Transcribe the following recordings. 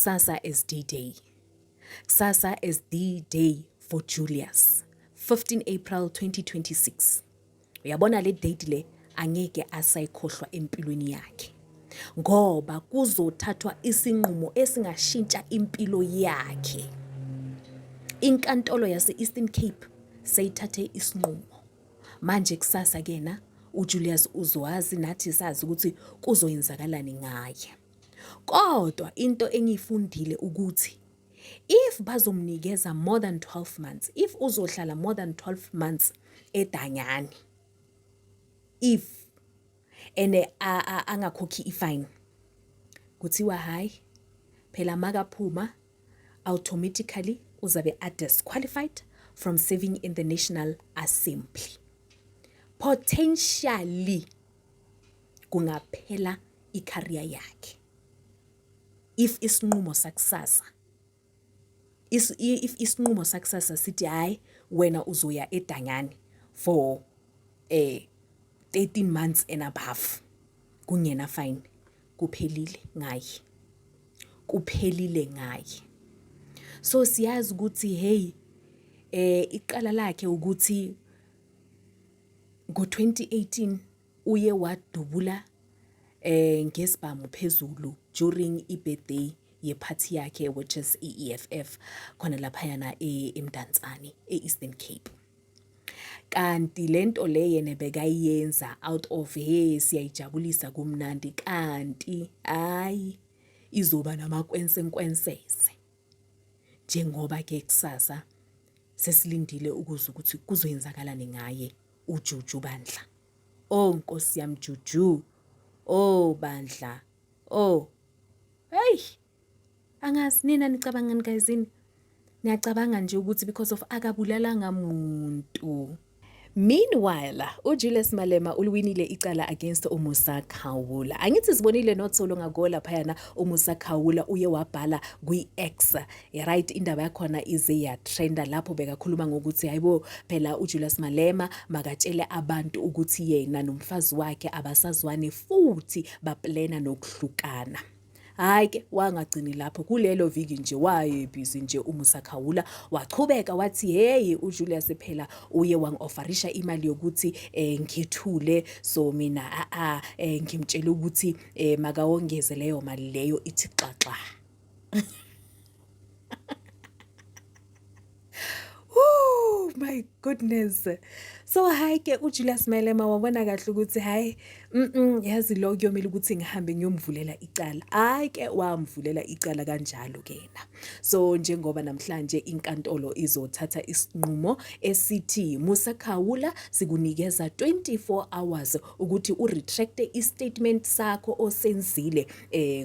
Kusasa is D-Day. Kusasa is the day for Julius. 15 April 2026. Uyabona le date le angeke asayikhohlwa empilweni yakhe. Ngoba kuzothathwa isinqumo esingashintsha impilo yakhe. Inkantolo yase-Eastern Cape seyithathe isinqumo. Manje kusasa kena uJulius uzowazi nathi sazi ukuthi kuzoyenzakalani ngaye. Kodwa into engiyifundile ukuthi if bazomnikeza more than 12 months, if uzohlala more than 12 months edanyane, if ene angakhokhi ifine, kuthiwa hayi phela makaphuma automatically uzabe a disqualified from serving in the National Assembly. Potentially kungaphela icareer yakhe if isinqumo sakusasa if isinqumo sakusasa sithi hayi wena uzoya edanyane for 13 months and above kungena fine, kuphelile ngaye, kuphelile ngaye. So siyazi ukuthi hey iqala lakhe ukuthi ngo-2018 uye wadubula ngesibhamu phezulu during i-birthday yephathi yakhe, which is i-EFF, khona laphayana eMdantsane e-Eastern Cape. Kanti lento le yena bekayenza out of hey siyayijabulisa kumnandi, kanti hayi izoba namakwensenkwensese. Njengoba ke kusasa sesilindile ukuzwa ukuthi kuzoyenzakalani ngaye uJuju bandla. Oh Nkosi yami Juju. Oh bandla. Oh. Hey. Angazi nina nicabangani guys-ini? Niyacabanga nje ukuthi because of akabulalanga muntu. Meanwhile, uJulius Malema uliwinile icala against uMusa Khawula. Angithi sibonile not so long ago laphayana uMusa Khawula uye wabhala kwi-X. Right, indaba yakhona ize yatrenda lapho bekakhuluma ngokuthi hayibo phela uJulius Malema makatshele abantu ukuthi yena nomfazi wakhe abasazwani futhi baplana nokuhlukana. Hhayi ke wangagcini lapho, kulelo viki nje wayebhizi nje uMusa Khawula, wachubeka wathi hey uJulius phela uye wangi-ofarisha imali yokuthi ngithule, so mina a ngimtshele ukuthi makawongeze leyo mali leyo ithi xaxa. Oh my goodness. So hayi ke uJulius Malema wabona kahle ukuthi hayi yazi lo kuyomela ukuthi ngihambe ngiyomvulela icala. Hayi ke wamvulela icala kanjalo ke yena. So njengoba namhlanje inkantolo izothatha isinqumo esithi Musa Khawula sikunikeza 24 hours ukuthi uretracte istatement sakho osenzile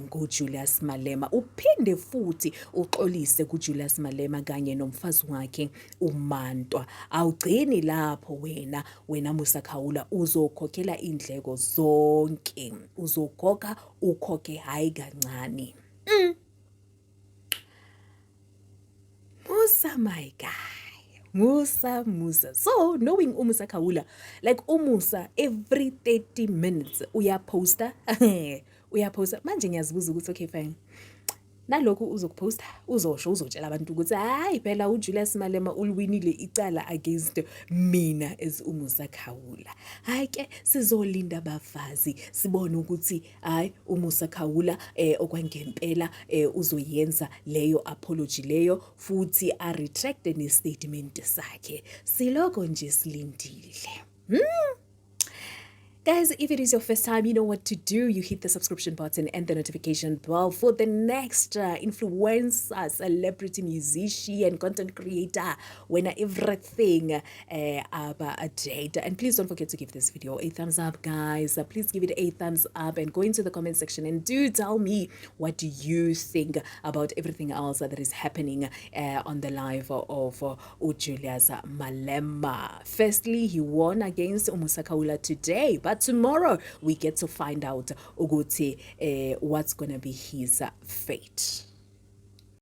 ngoJulius Malema, uphinde futhi uxolise kuJulius Malema kanye nomfazi wakhe uMantwa. Awugcini lapho wena, wena Musa Khawula uzokhokhela indleko zonke, uzokhokha ukhokhe hhayi kancane. Musa my guy. Musa, Musa. So knowing uMusa Khawula, like uMusa every 30 minutes uyaposta. Uyaposta. Manje ngiyazibuza ukuthi okay fine. Nalokhu uzokuphosta, uzosho, uzotshela abantu ukuthi hayi phela uJulius Malema uliwinile icala against mina as uMusa Khawula. Hayi ke sizolinda abafazi sibone ukuthi hayi uMusa Khawula okwangempela uzoyenza leyo apology leyo futhi a retract ne statement sakhe. Siloko nje silindile. Guys, if it is your first time, you know what to do. You hit the subscription button and the notification bell for the next influencer, celebrity, musician, content creator, when everything about date. And please don't forget to give this video a thumbs up, guys. Please give it a thumbs up and go into the comment section and do tell me what do you think about everything else that is happening on the life of Julius Malema. Firstly, he won against Umusa Khawula today, but tomorrow we get to find out ukuthi what's gonna be his fate.